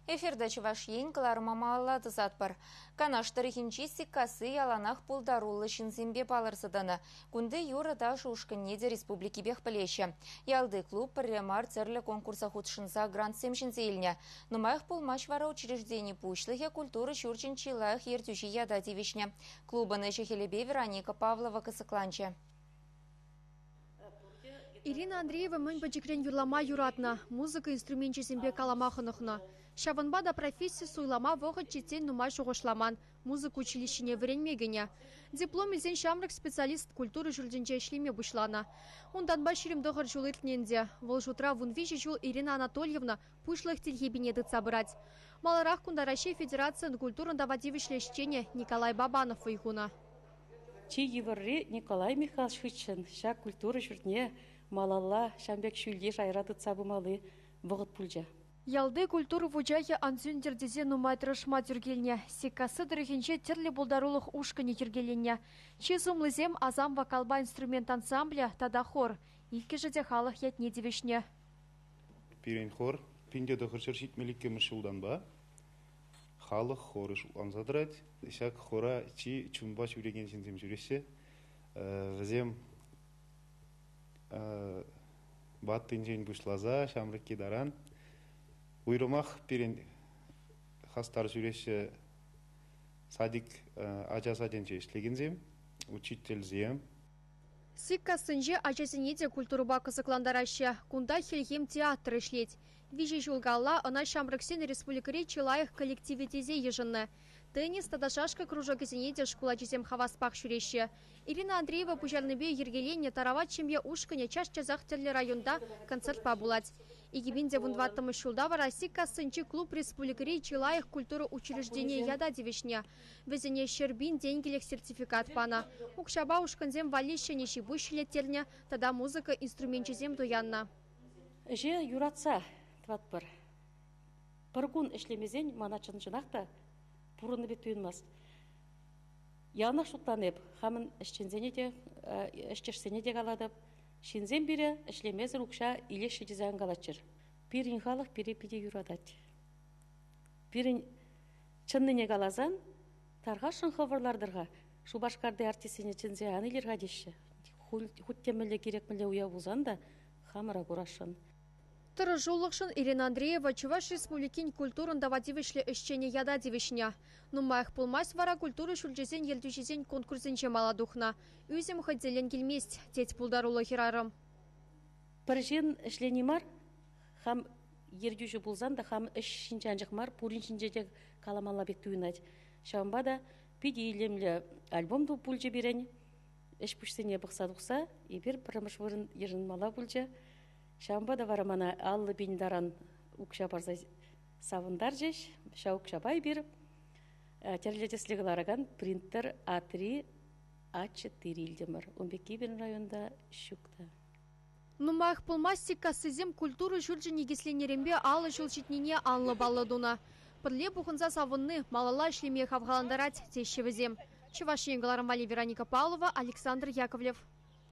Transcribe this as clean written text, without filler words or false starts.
Эфирта Чӑваш Ен кӑларӑма малалла тӑсатпӑр. Канаш тӑрӑхӗнчи Сиккасси яланах пултаруллӑ ҫынсемпе палӑрса тӑнӑ. Кунти юрӑ-ташӑ ушкӑнне те республикипех пӗлеҫҫӗ. Ялти клуб пӗрре мар тӗрлӗ конкурса хутшӑнса грантсем ҫӗнсе илнӗ. Нумаях пулмасть вара учреждени пуҫлӑхӗ культура ҫурчӗн чи лайӑх ертӳҫи ята тивӗҫнӗ. Клубӑн ӗҫӗ-хӗлӗпе Вероника Павлова кӑсӑкланчӗ. Ирина Андреева мӗн пӗчӗкрен юрлама юратнӑ, музыка инструменчӗсемпе калама хӑнӑхнӑ. Ҫавӑнпа та професси суйлама вӑхӑт ҫитсен нумай шухӑшламан, музыка училищине вӗренме кӗнӗ. Диплом илсен ҫамрӑк специалист культура ҫуртӗнче ӗҫлеме пуҫланӑ. Унтанпа 29 ҫул иртнӗ ӗнтӗ. Вӑл шутра 13 ҫул Ирина Анатольевна пуҫлӑх тилхепине тытса пырать. Маларах кунта Раҫҫей Федерацийӗн культурӑн тава тивӗҫлӗ ӗҫченӗ Николай Бабанов вӑй хунӑ. Чи йывӑрри Николай Михайлович хыҫҫӑн ҫак культура ҫуртне малалла ҫавӑн пек ҫӳлти шайра тытса пымалли вӑхӑт пулчӗ. Ялти культура вучахӗ ан сӳнтӗр тесе нумай тӑрӑшма тӳр килнӗ. Сиккасси тӑрӑхӗнче тӗрлӗ пултарулӑх ушкӑнӗ йӗркеленнӗ. Чи сумлисем Асам вокалпа инструмент ансамблӗ тата хор. Иккӗшӗ те халӑх ятне тивӗҫнӗ. Пирӗн хор 1972 ҫултанпа халӑх хорӗ шутланса тӑрать. Ҫак хора чи чунпа ҫӳрекен ҫынсем ҫӳреҫҫӗ. Вӗсем ваттинчен пуҫласа ҫамрӑкки таран. Уйрӑмах пирӗн хастар ҫӳреҫҫӗ садик, ача садӗнче ӗҫлекенсем, учительсем. Сиккассинче ачасене те культурӑпа кӑсӑклантараҫҫӗ. Кунта «Хӗлхем» театр ӗҫлет. 3 ҫул каялла ӑна ҫамрӑксен республикӑри чи лайӑх коллективӗ тесе йышӑннӑ. Теннис тата шашка кружокӗсене те шкул ачисем хаваспах ҫӳреҫҫӗ. Ирина Андреева пуҫарнипе йӗркеленнӗ Тарават ҫемье ушкӑнӗ час-часах тӗрлӗ районта концертпа пулать. 2014 ҫулта вара Сиккассинчи клуб республикӑри чи лайӑх культура учрежденийӗ ята тивӗҫнӗ. Вӗсене 100 000 тенкӗлӗх сертификат панӑ. Укҫапа ушкӑнсем валли ҫӗнӗ ҫи-пуҫ ҫӗлеттернӗ тата музыка инструменчӗсем туяннӑ. Ӗҫе юратса тӑватпӑр. Пӗр кун ӗҫлемесен мана чӑн-чӑнах та пурӑннӑ пек туйӑнмасть. Яланах шутланӑ эп, хамӑн ӗҫченсене те, ӗҫтешсене те калатӑп. Ҫынсем пире ӗҫлемесӗр укҫа илеҫҫӗ тесе ан калаччӑр. Пирӗн халӑх пире питӗ юратать. Пирӗн чӑннине каласан, тархасшӑн хӑвӑр лартӑр-ха, Шупашкарти артистсене чӗнсе ан илер-ха теҫҫӗ. Хуть те мӗнле, кирек мӗнле уяв пулсан та хамӑра курасшӑн. Тӑрӑшулӑхшӑн Ирина Андреева Чӑваш Республикин культурӑн тава тивӗҫлӗ ӗҫченӗ ята тивӗҫнӗ. Нумаях пулмасть вара культура ҫурчӗсен ертӳҫисен конкурсӗнче мала тухнӑ. Ӳсӗм хӑй тӗллӗн килмест, тет пултаруллӑ хӗрарӑм. Пӗр ҫын ӗҫлени мар, хам ертӳҫӗ пулсан та хам ӗҫ ҫинче анчах мар, пурин ҫинче те каламалла пек туйӑнать. Ҫавӑнпа та питӗ илемлӗ альбом пулчӗ пирӗн. Ӗҫ-пуҫсене пӑхса тухса эпир пӗрремӗш вырӑн йышӑнмалла пулчӗ. Ҫавӑнпа та вара мана 50 000 таран укҫа парса савӑнтарчӗҫ. Ҫав укҫапа эпир тӗрлӗ тӗслӗ кӑларакан принтер А3, А4 илтӗмӗр. Ун пекки пирӗн районта ҫук та. Нумаях пулмасть Сиккассисем культура ҫурчӗ никӗсленнӗренпе 50 ҫул ҫитнине анлӑ паллӑ тунӑ. Пӗрле пухӑнса савӑнни малалла ӗҫлеме хавхалантарать, теҫҫӗ вӗсем. Чӑваш Ен кӑларӑм валли Вероника Павлова, Александр Яковлев.